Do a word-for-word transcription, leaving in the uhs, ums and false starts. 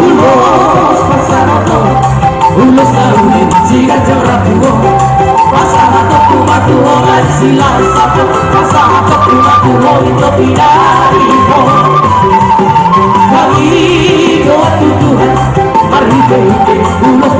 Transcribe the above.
Ulos pasahaton, ulos na uli siganjang rambu on. Pasahaton tu martua nang silas sapo, pasahaton tu martua i topi dari ho. Hami dohot tu Tuhan, marhitehite ulos